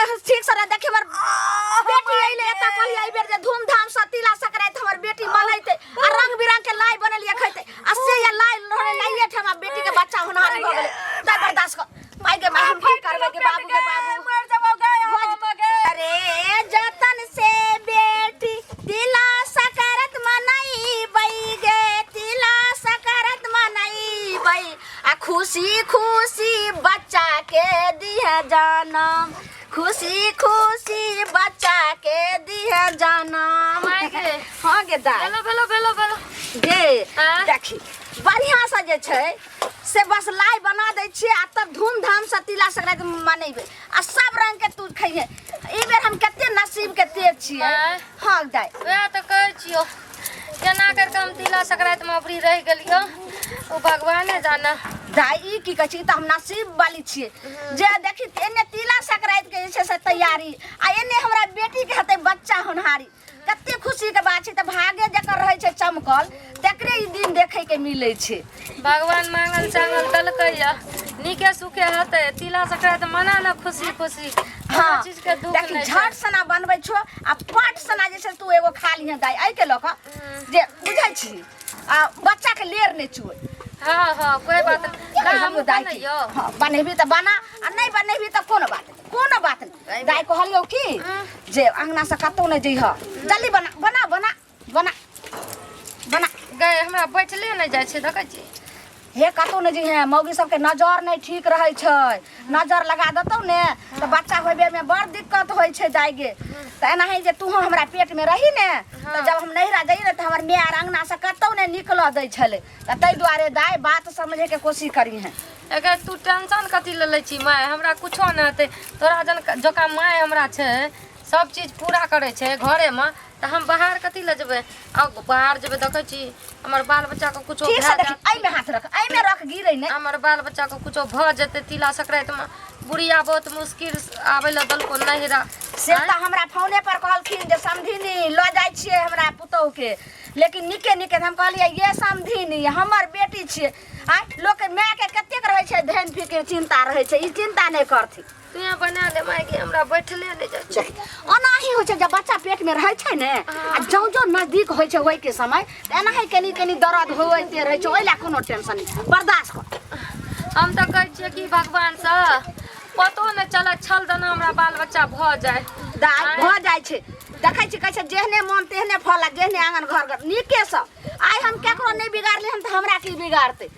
ठीक से देखी हमर बेटी अइले एतऽ कहलियै एहि बेर जे धूमधाम से तिला संक्रांति हमर बेटी मनैते आ रंग बिरंग के लाइ बनेलियै खैते आ से ये लाइ रहले लाइए ठमा बेटी के बच्चा होनहारी भऽ गेलै। दाइ बर्दाश्त कर माय गे माय, हम की करबै गे बाबू गे बाबू, मर जबौ गे हम गे। अरे जतन से बेटी तिला संक्रांति मनैबै गे, तिला संक्रांति मनैबै आ खुशी खुशी बच्चा के दिहे जनम, खुशी खुशी बच्चा के दिहे जनम। माय गे। हाँ गे दाइ। भेलो भेलो भेलो भेलो गे। आँय? देखी बढ़िया से जे छै से बस लाइ बना दै छियै आ तब धूमधाम से तिला संक्रांति मनेबै आ सब रंग के तू खइहे। ई बेर हम कते नसीब के तेज छियै। आँय? हाँ दाइ। वएह तऽ कहै छियौ, केना करि कऽ हम तिला संक्रांतिमे अबरी रहि गेलियौ ओ भगवाने जाने। दाइ ई की कहै छी, ई तऽ हम नसीब वाली छियै जे देखी एने तिला संक्रांति के जे छै से तैयारी आ एने हमरा बेटी के हेतै बच्चा होनहारी। कते खुशी के बात छै। तऽ भागे जकर रहै छै चमकल तकरे ई दिन देखै के मिलै छै। भगवान मांगल चांगल देलकै या नीके सुखे हेतै। तिला संक्रांति मना ने खुशी खुशी। हाँ चीज के दुख देखी नहि छै। झट सना बनबै छो आ पट सना जे छै तू एगो खा लिहे दाइ, एहि के लऽ कऽ जे बुझै छी आ बच्चा के लेर नहि चुए। हाँ हाँ कोई बात नहीं। ना ना, हम हमहूँ दाइ के। बनैयौ। हाँ बनेबी तऽ बना आ नहि बनेबी तऽ कोनो बात नहि, कोनो बात नहि। दाइ कहलियौ की जे अंगना से कतौ नहि जइह, जल्दी बना बना बना बना बना। गए हमरा बैठले नहि जाइ छै, देखै छी। हे कतौ नहि जइहे, मौगी सबके नजर नहि ठीक रहै छै, नजर लगा देतौ ने तऽ बच्चा होय बेर में बड़ दिक्कत होइ छै दाइ गे। तऽ एनाही जे तूहो हमरा पेट में रही ने तऽ जब हम नैहरा जइयै ने तऽ हमर माय आर अंगना से कतौ नहि निकलऽ दै छलै, तऽ ताहि दुआरे दाइ बात समझे के कोशिश करीहें। अगर तू टेंशन कथी लऽ लै छी माय, हमरा कुछो नहि हेतै। तोरा जन जकाँ माय हमरा छै, सब चीज पूरा करै छै घरेमे, तऽ हम बाहर कथी लए जेबै? आ बाहर जेबै देखै छी हमर बाल बच्चाके कुछो ठीक से भए देखी जायत। एहिमे हाथ रख, एहिमे रख, गिरै नहि। हमर बाल बच्चाके कुछो भऽ जेतै तिला संक्रांतिमे, बुढ़िया बहुत मुश्किल आबै लए देलको नहिरा। से तऽ हमरा फोने पर कहलखिन जे समधिनी लऽ जाइ छियै हमरा पुतोहुके, लेकिन नीके नीके। हम कहलियै ये समधिनी हमर बेटी छियै, आँय लोक मायके कतेक रहै छै धन फिकिर चिन्ता रहै छै, ई चिन्ता नहि करथिन। तू यहाँ बना ले माय गे, हमरा बैठले नहि जाइ छै। देख, ओनाही होइ छै जब बच्चा पेट में रहै छै ने आ जौं जौं नजदीक होइ छै ओहिके समय तऽ एनाही कनी कनी दर्द होइते रहै छै, ओहि लए कोनो टेंशन नहि, बर्दाश्त कर। हम तऽ कहै छियै कि भगवानसँ पतो नहि चलै छल दना हमरा बाल बच्चा भऽ जाय। दाइ भऽ जाइ छै, देखै छी कहै छै जेहने मन तेहने फल आ जेहने आङन घर घर नीकेसँ। आइ हम केकरो नहि बिगाड़ली हन तऽ हमरा की बिगाड़तै?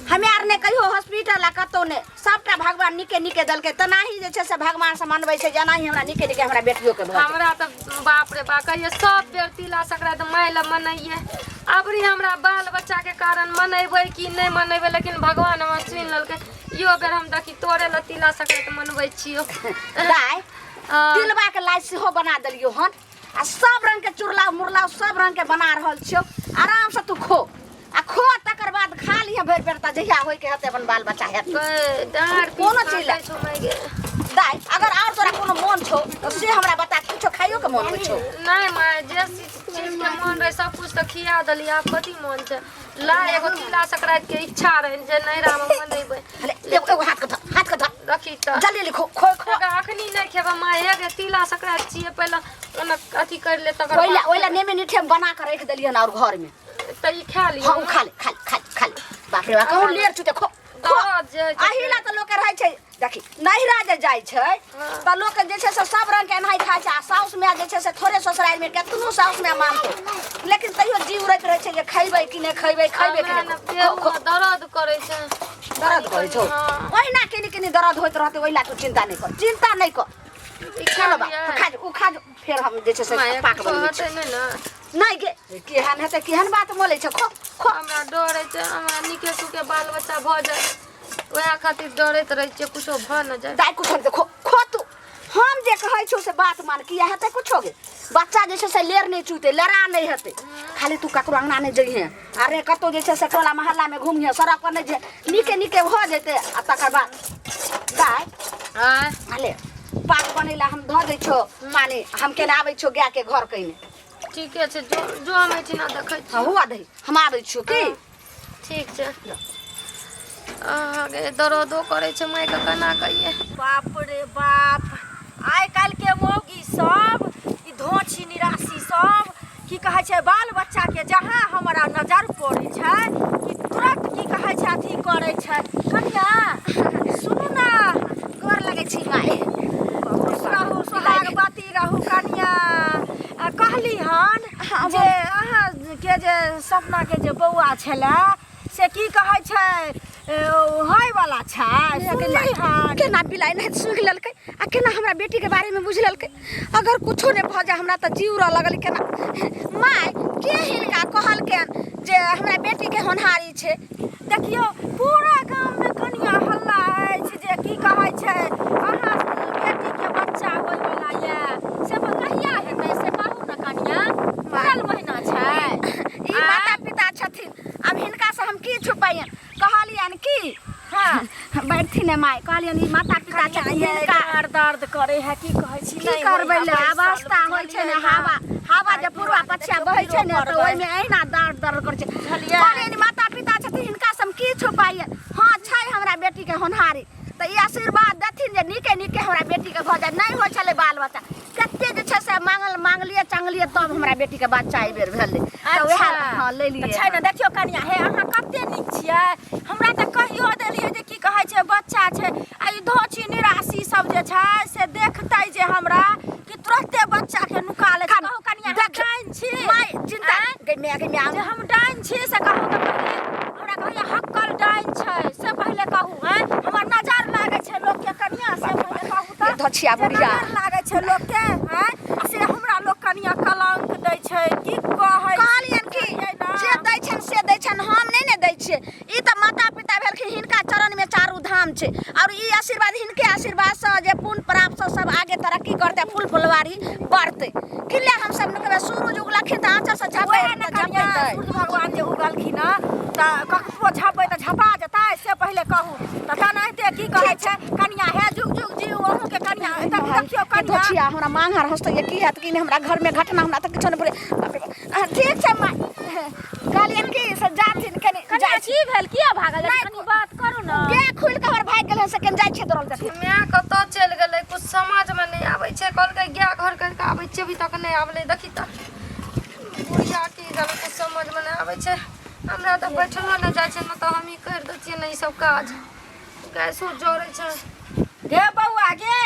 हमे आर नहि कहियो हॉस्पिटल आ कतहु नहि, सबटा भगवान नीके नीके देलकै। तेनाही जे छै से भगवान से मनबै छै जे एनाही हमरा नीके नीके हमरा बेटियोके भऽ जाय। हमरा तऽ बाप रे बाप कहियै सब बेर तिला संक्रांति माय लए मनैयै, अबरी हमरा बाल बच्चाके कारण मनेबै कि नहि मनेबै, लेकिन भगवान हमर सुनि लेलकै। इहो बेर हम देखी तोरे लए तिला संक्रांति मनबै छियौ। दाइ हँ। तिलबा के लाइ सेहो बना देलियौ हन आ सब रंग के चुरला मुरला सब रंग के बना रहल छियौ, आराम से तू खो आ खो, तकर बाद खा लिहे भरि पेट, तऽ जहिया होय के हेतै अपन बाल बच्चा हेतै। गै, डाँड़ पीठ कोनो चीज फाटै छौ माय गे। दाइ अगर और तोरा कोनो मोन छौ तऽ से हमरा बता, किछो खाइयो के मोन होइ छौ? नहि माय, जे चीज के मोन रहै सब कुछ तऽ खिया देली, आब कथी मोन छै? ला एगो तिला संक्रांति के इच्छा रहै जे नैहरा मे मनेबै। अरे एगो एगो हाथ के धर, हाथ के धर। रखी तऽ जल्दी जल्दी खो खो खो। अगर अखनी नहि खेबै माय, हे गे तिला संक्रांति छियै, पहिले ओना अथी करि ले तकर ओहि ला बाद ओहि ला नेमे नीठे बना के रख देलियन और घर में। तऽ ई खा लियौ। हाँ उ खा ले खा ले खा ले खा ले। बाप रे बाप, कहूँ लेर चुते खो खो। दर्द जे होइ छै। अही ला तऽ लोक के रहै छै, देखी नैहरा जे जाइ छै तऽ लोक जे छै से सब रंग के एनाही खाइ छै, आ साउस माय जे छै से थोड़े ससुरारि में केतनो साउस माय मानतौ, लेकिन तैयो जी उड़ैत रहै छै जे खैबै कि नहि खैबै, खैबै कि हमरा नहि। ने खो, खो। पेट मे दर्द करै छै। दर्द करै छौ? हाँ। ओहिना कनी कनी दर्द होइत रहतै, ओहि ला तू चिन्ता नहि कर, चिन्ता नहि कर। ई खा चलो बा लियै। खा जो, उ खा जो, फेर हम जे छै से माय, पाक कुछो बनबै छी। हेतै नहि ने? नहि गे, केहन हेतै, केहन बात बोलै छै, खो खो। हमरा डर होइ छै, हमरा नीके सुखे बाल बच्चा भऽ जाय ओएह खातिर डरैत रहै छियै कुछो भऽ ने जाय। दाइ कुछो नहि, खो खो तू, हम जे कहै छौ से बात मान, किया हेतै कुछो गे? बच्चा जे छै से लेर नहि चुतै, लड़ा नहि हेतै, खाली तू ककरो अंगना नहि जइहे, अरे कतौ जे छै से टोला मोहल्ला में घुमिहे, सड़क पर नहि जइहे, नीके नीके भऽ जेतै आ तकर बाद दाइ आँय अले पाक बनैला हम धऽ दै छौ पानी, हम केना आबै छौ गायके घर कहिने। ठीके छै, जो जो हम एहिठिना देखै हाँ छियौ। हुआ दही, हम आबै छियौ की? ठीक छै। अहाँके दर्दो करै छै मायके, केना कहियै। बाप रे बाप, आइ सब ई धोछी निराशी सब की कहै छै बाल बच्चाके जहाँ हमरा नजर पड़ै छै कि तुरंत की कहै छै अथी करै छै कनिया सुनू ने गोर लगै छी माय खुश रहू सोहागवती रहू कनिया आ कहली हन हाँ, जे अहाँके जे सपनाके जे बौआ छलै से की कहै छै होय वाला छै सुनली हन केना बिलाइ नहि सुखि लेलकै आ केना हमरा बेटीके बारेमे बुझि लेलकै अगर कुछो नहि भऽ जाय हमरा तऽ जीव रह लगल केना माय के हिनका कहलकनि जे हमरा बेटीके होनहारी छै देखियौ पूरा गाममे कनिया हल्ला अछि जे की कहै छै अहाँ बेटीके बच्चा होयवला यऽ से कहिया हेतै से कहू ने कनिया अप्रैल महीना छै ई माता पिता छथिन आब हिनकासँ हम की छुपैयन कहलियनि की हाँ बैठथिन ने माय कहलियनि ई माता पिता छथिन ये हिनका डाँड़ दर्द करे है की कहै छी की नहि करबै होइए, ले बैसल अवस्था होइ छै ने बुझलियै ना? हवा हवा जे पूर्वा पछिया बहै छै ने तऽ ओहिमे अहिना दर्द दर्द करै छै बुझलियै? कहलियनि माता पिता छथिन हिनका से हम की छुपाइए हँ छै हमरा बेटीके होनहारी तऽ ई आशीर्वाद देथिन जे नीके नीके हमरा बेटीके भऽ जाय नहि होइ छलै बाल बच्चा कते जे छै से मांगल मांगलियै चांगलियै तब हमरा बेटीके बच्चा एहि बेर भेलै तऽ वएह हँ ले तऽ लियै छै ने देखियौ कनिया हे अहाँ कते नीक छियै हमरा तऽ कहियो देलियै जे की कहै छै बच्चा छै आ ई धोछी निराशी सब जे छै से देखतै जे हमरा कि तुरते बच्चा के नुका लै छै कहू कनिया हम देख- डाइन छी माय चिन्ता आँय? गै माय गै माय जे हम डाइन छी से कहू तऽ पहिले हमरा कहैया हक्कल डाइन छै से पहिले कहू हैं हमर नजर लागै छै लोकके कनिया से पहिले कहू तऽ ये धोछिया जे बुढ़िया। नजर लागै छै लोकके हैं आ से हमरा लोक कनिया कलंक दै छै की कहै कहलियनि कि बुझलियै ना? जे दै छनि से दै छनि हम नहि ने दै छियै ई तऽ माता पिता भेलखिन हिनका चरणमे चारू धाम छै आओर ई आशीर्वाद हिनके आशीर्वादसँ जे पुण्य प्राप्तसँ सब आगे तरक्की करतै फूल फुलवारी बढ़तै कि ले हम सब नुकबै सूरज उगलखिन तऽ आँचरसँ झपै वएह ने कनिया सूर्य भगवान जे उगलखिन हँ तऽ ककरो झपबै तऽ झपा जेतै से पहिले कहू तऽ तेनाहिते की कहै छै कनिया हे जुग जुग जीव अहूँके कनिया तऽ देखियौ कनिया धोछिया हमरा मांग हर हँसतै की हैत की नहि हमरा घरमे घटना हमरा तऽ किछो नहि बुझै बाप रे बाप। ठीक छै माय कहलियनि कि से जाथिन कनि कनिया जाइ छी की भेल किया भागल नहि, कनी बात करू ने गे खुलि कऽ हमर भागि गेल हन से कनि जाइ छियै दौड़ल देखै माय कतऽ चलि गेलै कुछ समझमे नहि आबै छै कहलकै गाय घर करिके आबै छियै अभी तक नहि आबलै देखी तऽ बुढ़िया की जाने कुछ समझमे नहि आबै छै हमरा तऽ बैठलो नहि जाइ छै ने तऽ हमही करि दै छियै ने ई सब काज गैसो जरै छै गे बौआ गे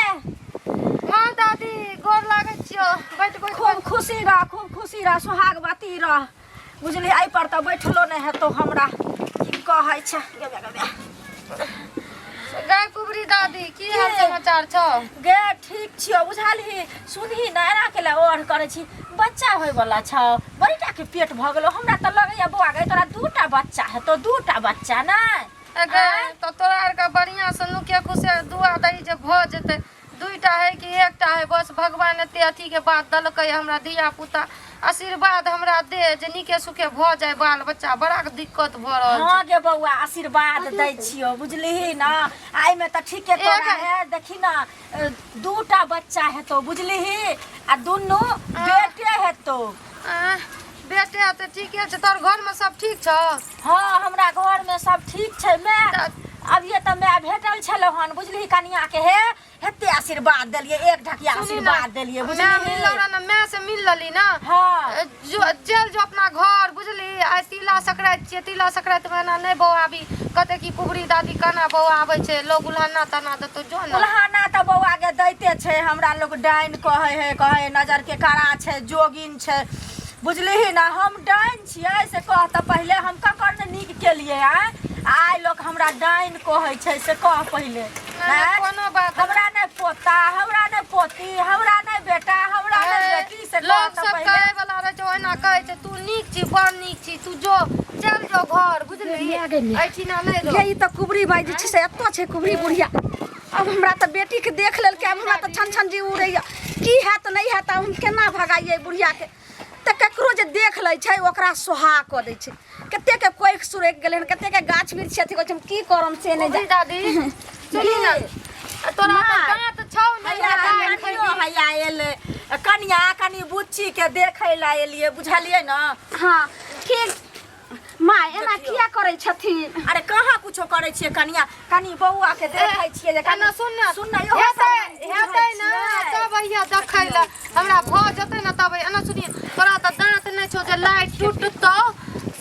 हँ दादी गोर लागै छियौ बैठ बैठ खूब खुशी रह खूब खुशी रह सोहागवती रह बुझली एहि पर तऽ बैठलो नहि हेतौ हमरा की कहै छै गे बे, गे बे। गाय कुबरी दादी की हाल समाचार छौ गे ठीक छियौ बुझलही सुनही ने एना के ले ओढ़ करै छी बच्चा होइवला छौ बड़ीटा के पेट भऽ गेलौ हमरा तऽ लगैया बौआ गे तोरा दूटा बच्चा हेतौ दूटा बच्चा नहि गे तऽ तोरा आरके बढ़िआँसँ नुके खुसे दुआ दही जे भऽ जेतै दुइटा है कि एकटा है बस भगवान एते अथीके बात देलकै हमरा धिया पुता आशीर्वाद हमरा दे जे नीके सुखे भऽ जाय बाल बच्चा बड़ा दिक्कत भऽ रहल छै हाँ गे बौआ आशीर्वाद दै छियौ बुझलिही ने एहिमे तऽ ठीके तोरा है देखी ने दूटा बच्चा हेतौ बुझलिही आ दुनू बेटे हेतौ आँय, बेटे तऽ ठीके छै तोहर घरमे सब ठीक छौ हाँ हमरा घरमे सब ठीक छै माय अभिये तऽ माय भेटल छलौ हन बुझलिही कनिया के हे हेते आशीर्वाद देलियै एक ढकिया सुनी ना, आशीर्वाद देलियै माय बुझलिही मिललो रह ना माय से मिल लेली ना हाँ जो चल जो अपना घर बुझली आइ तिला संक्रांति छियै तिला संक्रांति मे एना नहि बौआबी कहते कि कुबरी दादी केना बौआ आबै छै लोग उल्हना तना देतौ जो ना उल्हाना तऽ बौआ के दैते छै हमरा लोग डाइन कहै है कहै है नजर के कड़ा छै जोगिन छै बुझलिही ना हम डाइन छियै से कह तऽ पहिले हम ककर ने नीक केलियै आँय आइ लोक हमरा डाइन कहै छै से कह पहिले नहि, आँय? कोनो बात नहि। हमरा नहि पोता हमरा नहि पोती हमरा नहि बेटा हमरा नहि बेटी से कह लोक तऽ सब पहिले कहै वाला रहै छै ओहिना कहै छै तू नीक छी बड़ नीक छी तू जो चल जो घर बुझली एहिठिना नहि रह ये ई तऽ कुबरी माय जे छै से एतऽ छै कुबरी बुढ़िया अब हमरा तऽ बेटीके देख लेलकै अब हमरा तऽ छन छन जी उड़ैया की हैत नहि हैत आब हम केना भगाइए बुढ़ियाके तऽ ककरो जे देख लै छै ओकरा सोहा कऽ दै छै कतेकके कोखि सुरकि गेलै हन कतेकके गाछ वृक्ष अथी कहै छै हम की करम से नहि कुबरी जानि दादी सुनी ना तोरा तऽ माय। दाँत छौ ने हैया दाँत कनियो हैया एलै कनिया कनि बुच्ची के देखै लए एलियै बुझलियै ने हँ ठीक माय एना किया करै छथिन अरे कहाँ कुछो करै छियै कनिया कनि बौआ के देखै छियै जे एना सुन ना सुन ना इहो हेतै सब हेतै ना बुझै छियै। तब हैया देखै लए हमरा भऽ जेतै ने तब एना सुनिए तोरा तऽ दाँत नहि छौ जे लाइ टूटतौ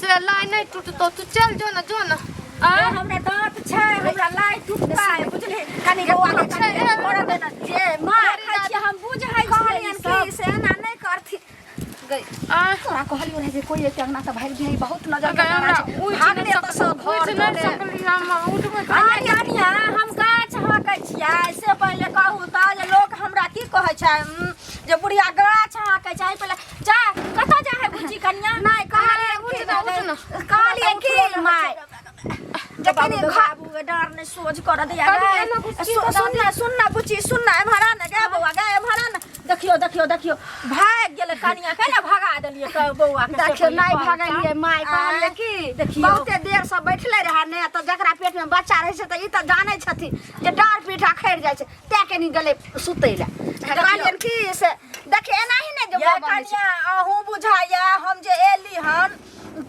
से लाइ नहि टूटतौ तू चल जो ने जो ने ए, हमरा दाँत छै हमरा लाइ टूटता है बुझली कनी बौआ के छै, ए, करऽ दे ने। जे माँ खाइ छियै हम बुझै छियै ई कहलियन सब। कि से एना नहि करथि गई आ तोरा कहलियो रहे जे कोई एते अंगना से भागि जाई बहुत नजर के हमरा डरा छै उठि भागले नहि तऽ सब घर उठि नहि डोले। सकली हम उठबै आ कनिया हम गाछ हाँकै छियै से पहिले कहू तऽ जे लोक हमरा की कहै छै जे बुढ़िया गाछ हाँकै छै पहिले जा कतऽ जा है बुच्ची कनिया नहि कहलियै उठ ना, उठ ना। कहलियै की माय जे कनी घर बाबू के डर नहि सोझ कर दिया कनी गे। एना गुस्सी सुन ना सुन ना बुच्ची सुन ना एम्हर आ ना गे बौआ गे एम्हर आ ना देखियो देखियो देखियो भागि गेलै कनिया के ने भगा देलियै क बौआ के से देखियो पहिले नहि कहू भगलियै तऽ। माय कहलियै आँय, की देखियौ। बहुते देर से बैठले रहे ने तऽ जकरा पेट में बच्चा रहै छै तऽ ई तऽ जानै छथिन जे डाँर पीठ अखड़ि जाइ छै तैं कनी गेलै सुतै लए कहलियनि की से देखियौ एनाही ने जे ये बनै छै कनिया अहूँ बुझाइया हम जे एली हन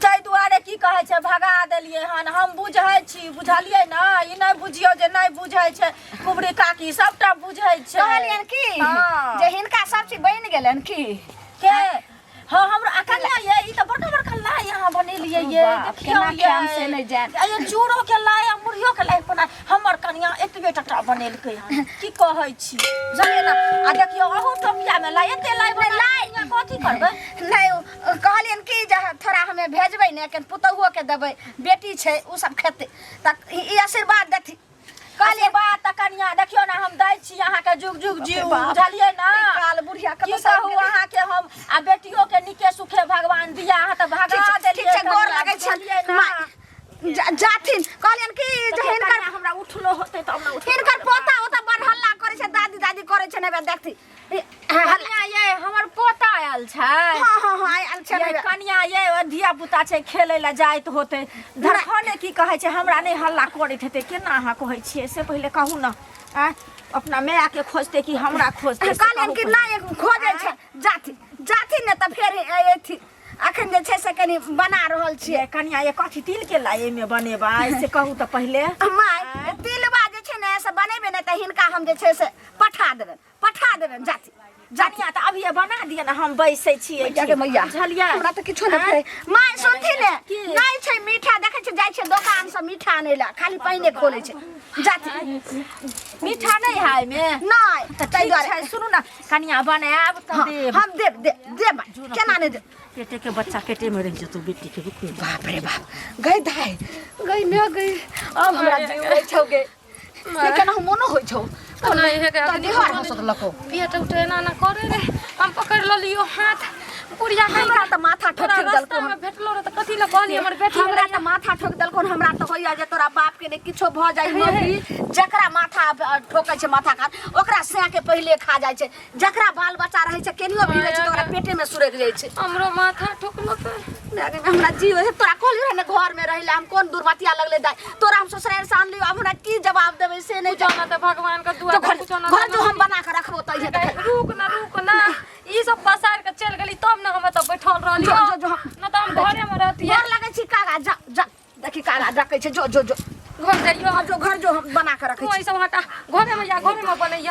ताहि दुआरे की कहै छै भगा देलियै हन हम बुझै छी बुझलियै ने ई नहि बुझियौ जे नहि बुझै छै कुबरी काकी सबटा बुझै छै कहलियनि की हँ। जे हिनका सब चीज बनि गेलनि की के हाँ हमरा आ कनिया ये ई तऽ बड़का बड़का लाइ अहाँ बनेलियै ये बाप, देखियौ केना ये खायब से नहि जानि। आ ये चूड़ो के लाइ आ मुरहियो के लाइ बना हमर कनिया एतबे टटा बनेलकै हन की कहै छी बुझलियै ने आ देखियौ अहू टोपिया मे लाइ एते लाइ बना लाइ। कनिया कथी करबै नहि ओ कहलियनि की जे थोड़ा हमे भेजबै ने कनि पुतहुओ के देबै बेटी छै ओ सब खेतै तऽ ई आशीर्वाद देथिन कहलियै बात तऽ कनिया देखियौ ने हम दै छी अहाँके जुग जुग जीव बुझलियै ने काल बुढ़िया की कतऽ से कहू अहाँके हम आ बेटियो के नीके सुखे भगवान दिया अहाँ तऽ भगा ठीक छै, देलियै ठीक छै गोर कनिया, लगै बुझलियै छनि ने माय जाथिन कहलियनि की जे देखियौ हिनकर कनिया हमरा उठलो होतै तब ने उठलो हिनकर पोता ओतऽ बड़ हल्ला करै छै दादी दादी करै छै ने देखथिन कनिया ये हमर पोता आयल छै हाँ हाँ हाँ आयल छै ये कनिया ये ओ धिया पुता छै खेलै लए जाइत होतै धरखने की कहै छै हमरा नहि हल्ला करैत हेतै केना अहाँ कहै छियै से पहिले कहू ने आँय अपना मायके खोजतै कि हमरा खोजतै से कहलियनि कहू कि पहिले। नहि खोजै छै जाथिन जाथिन ने तऽ फेर अयथिन अखन जे छै से कनि बना रहल छियै ये कनिया ये कथी तिल के लाइ एहिमे बनेबै से कहू तऽ पहिले माय तिलबा जे छै ने से बनेबै ने तऽ हिनका हम जे छै से पठा देबनि पठा देबनि जाति जानिया तऽ अभी बना दिअ ने हम बैसै छियै मैया गे मैया बुझलियै हमरा तऽ किछो नहि फरे माय सुनथिन ने की? नहि छै मीठा देखै छै जाइ छै दोकान से मीठा आनै लए खाली पानिए खोलै छै जाति मीठा नहि है एहिमे नहि तऽ ताहि ठीक दुआरे छै सुनू ने कनिया बनायब तऽ हाँ, देब हम देब देब देब माय, केना नहि देब पेटे के बच्चा पेटे में रह जेतौ बेटी के रुक ने। बाप रे बाप गई दाइ गई ने गई अब हमरा जीव होइ छौ गे केना मोनो होइ छौ नहि हे तऽ निहार हँसत लको पेट उठ एना एना करे रे हम पकड़ लेलियो हाथ बुढ़िया है हमरा तऽ माथा ठोक तोरा देलको रास्ता में भेटलो रहे तऽ कथी लए कहली हमर बेटी हमरा तऽ माथा ठोक देलको हमरा तऽ होइया जे तोरा बाप के ने किछो भऽ जाइ मौगी जकरा माथा ठोकै छै माथा कान ओकरा सैं के पहिले खा जाइ छै जकरा बाल बच्चा रहै छै केनियो भी रहै छै तऽ ओकरा पेटे में सुरकि जाइ छै हमरो माथा ठोकलकै हमरा जीव है तोरा कहलियो रहे ने घर में रहिले हम कोन दुर्मतिया लगले दाई तोरा हम ससुराल से आनलियो अब हमरा की जवाब देबै से नहीं पूछो ना तऽ भगवान के दुआ तो घर पूछो ना घर जो हम बना के रखबो तऽ इहे रुक ना रुक ना ई सब पसार के चल गेली तब ना हम एतऽ बैठल रहली जो, जो, जो, हम- ना तऽ हम घरे में रहती गोर लगै छी कागा जा जा देखी कागा डकै छै जो जो जो घर जाइयो जो घर जो हम बना के रखै तू छी ई सब हटा घरे में या घरे में बनैया।